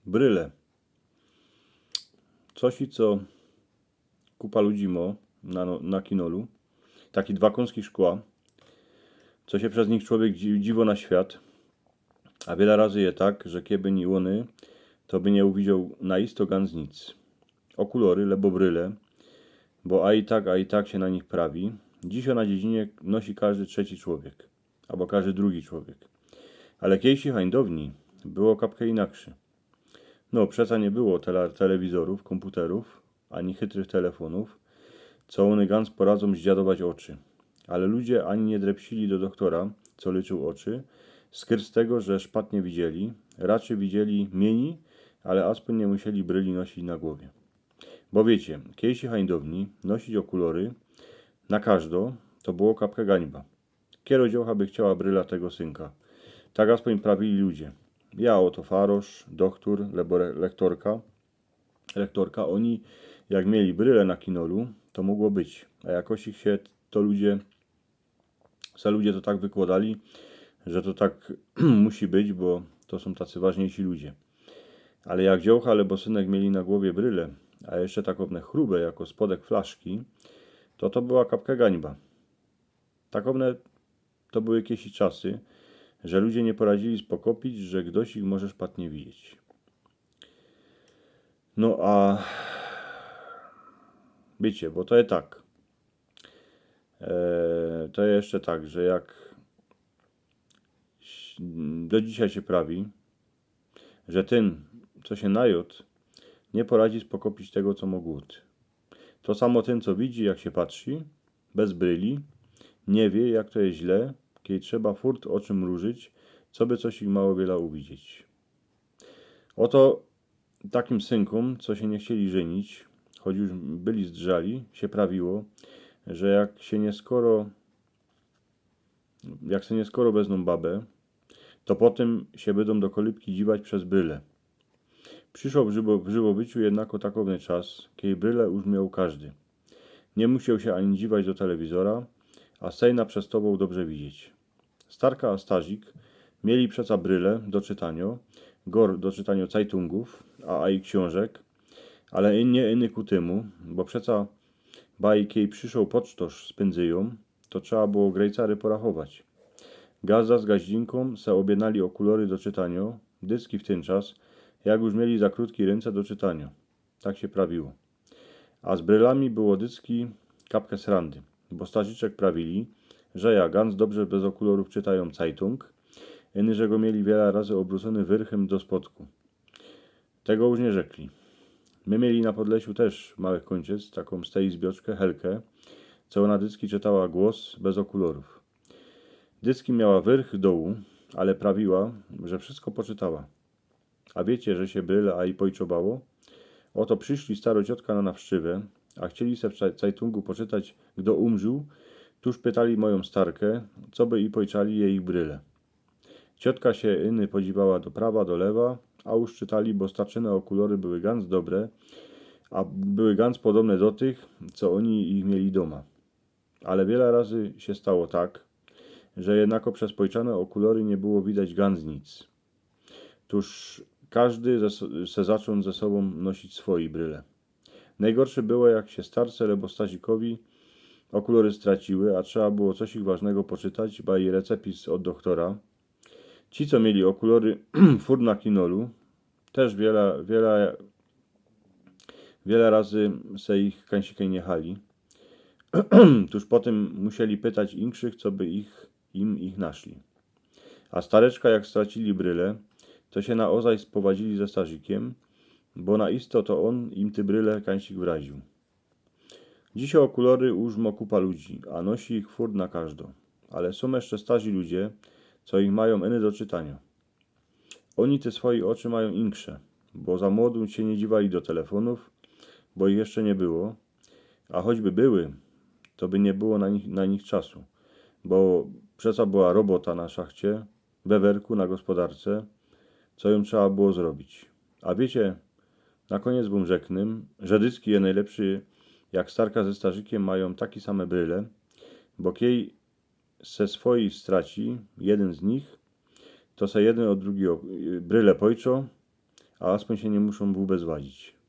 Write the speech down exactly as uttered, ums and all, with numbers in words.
Bryle. Coś i co kupa ludzi mo na, no- na kinolu. Taki dwa kōnski szkła, co sie bez nich człowiek dzi- dziwo na świat. A wiela razy je tak, że kieby niy ôny, to by niy uwidzioł na isto ganz nic. Okulory, lebo bryle, bo a i tak, a i tak sie na nich prawi. Dzisiej na dziedzinie nosi kożdy trzeci człowiek, abo kożdy drugi człowiek. Ale kiejsi hańdowni było kapkã inakszy. No, przeca niy było tela- telewizorōw, kōmputerōw, ani chytrych telefonōw, co ône ganz poradzōm zdziadować ôczy. Ale ludzie ani niy drepsili do dochtora, co lyczył ôczy, skrz tego, że szpatnie widzieli, raczyj widzieli mini, ale aspōń niy musieli bryli nosić na głowie. Bo wiycie, kiejsi hańdowni nosić okulory na kożdo, to było kapkã gańba. Kiero dziołcha by chciała bryla tego synka? Tak aspōń prawili ludzie. Ja ôto farosz, dochtor, lebo re- lektorka. Lektorka, ôni jak mieli bryle na kinolu, to mogło być. A jakoś ich sie to ludzie, se ludzie to tak wykłodali, że to tak musi być, bo to sōm tacy ważniejsi ludzie. Ale jak dziołcha, lebo synek mieli na głowie bryle, a jeszcze takowne chrube jako spodek flaszki, to to była kapkã gańba. Takowne to były kiejsi czasy, że ludzie niy poradzili spokopić, że gdoś ich może szpatnie widzieć. No a wiycie, bo to je tak. E, to je jeszcze tak, że jak do dzisiej sie prawi, że tyn, co sie najod, niy poradzi spokopić tego, co mo głōd. To samo tyn, co widzi, jak sie patrzi, bez bryli, niy wiy, jak to je źle, kiej trzeba furt ôczy mrużyć, coby coś ich mało wiela uwidzieć. Ôto takim synkōm, co sie niy chcieli żynić, choć już byli zdrzali, sie prawiło, że jak sie niy skoro, jak se niy skoro weznōm babę, to potym sie bydōm do kolybki dziwać bez bryle. Przyszoł w żywo- w żywobyciu jednako takowny czas, kiej bryle już mioł kożdy. Niy musioł sie ani dziwać do telewizora, a sej naprzestowoł dobrze widzieć. Starka a starzik mieli przeca bryle do czytanio, gor do czytanio cajtungōw, a, a i ksiōnżek, ale i niy iny ku tymu, bo przeca baj kiej przyszoł pocztŏrz z pynzyjōm, to trzeba było grejcary porachować. Gazda z gaździnkōm se ôbjednali okulory do czytanio, dycki w tyn czas, jak już mieli za krōtki rynce do czytanio. Tak sie prawiło. A z brylami było dycki kapkã srandy, bo starziczek prawili, że ja ganc dobrze bez okulorōw czytajōm cajtung, iny że go mieli wiela razy ôbrōcōny wyrchym do spodku. Tego już niy rzekli. My mieli na Podlesiu tyż małych kōńczyc takōm z tyj izbioczkã Helkã, co ôna dycki czytała głos bez okulorōw. Dycki miała wyrch dołu, ale prawiła, że wszystko poczytała. A wiycie, że sie bryle a i pojczobało? Ôto prziszli staro ciotka na nawszczywã, a chcieli se w cza- cajtungu poczytać, gdo umrził, tuż pytali mojōm starkã, coby i pojczali jeich bryle. Ciotka sie iny podziwała do prawa, do lewa, a już czytali, bo starczyne okulory były ganc dobre, a były ganc podobne do tych, co ôni ich mieli dōma. Ale wiela razy sie stało tak, że jednako bez pojczane okulory niy było widać ganc nic. Tuż kożdy ze, se zaczōn ze sobōm nosić swoje bryle. Nojgorsze było, jak sie starce abo starzikowi okulory straciły, a trzeba było coś ich ważnego poczytać, baj recepis ôd dochtora. Ci, co mieli okulory furt na kinolu, tyż wiela, wiela, wiela razy se ich kańsikej niy chali. Tuż potym musieli pytać inkszych, coby ich, im ich naszli. A stareczka, jak stracili bryle, to sie na ôzaj spowadzili ze starzikiym, bo na isto to ôn im te bryle kańsik wraził. Dzisiej okulory już mo kupa ludzi, a nosi ich furt na kożdo. Ale sōm jeszcze starzi ludzie, co ich majōm iny do czytanio. Ôni te swoje ôczy majōm insze, bo za młodu sie niy dziwali do telefonōw, bo ich jeszcze niy było, a choćby były, to by niy było na nich, na nich czasu, bo przeca była robota na szachcie, we werku, na gospodarce, co jōm trzeba było zrobić. A wiycie, na kōniec wōm rzeknę, że dycki je nojlepszy, jak starka ze starzikiym majōm taki same bryle, bo kiej se swoje straci jedyn z nich, to se jedyn ôd drugigo bryle pojczōm, a aspoń sie niy muszōm w łbie złazić.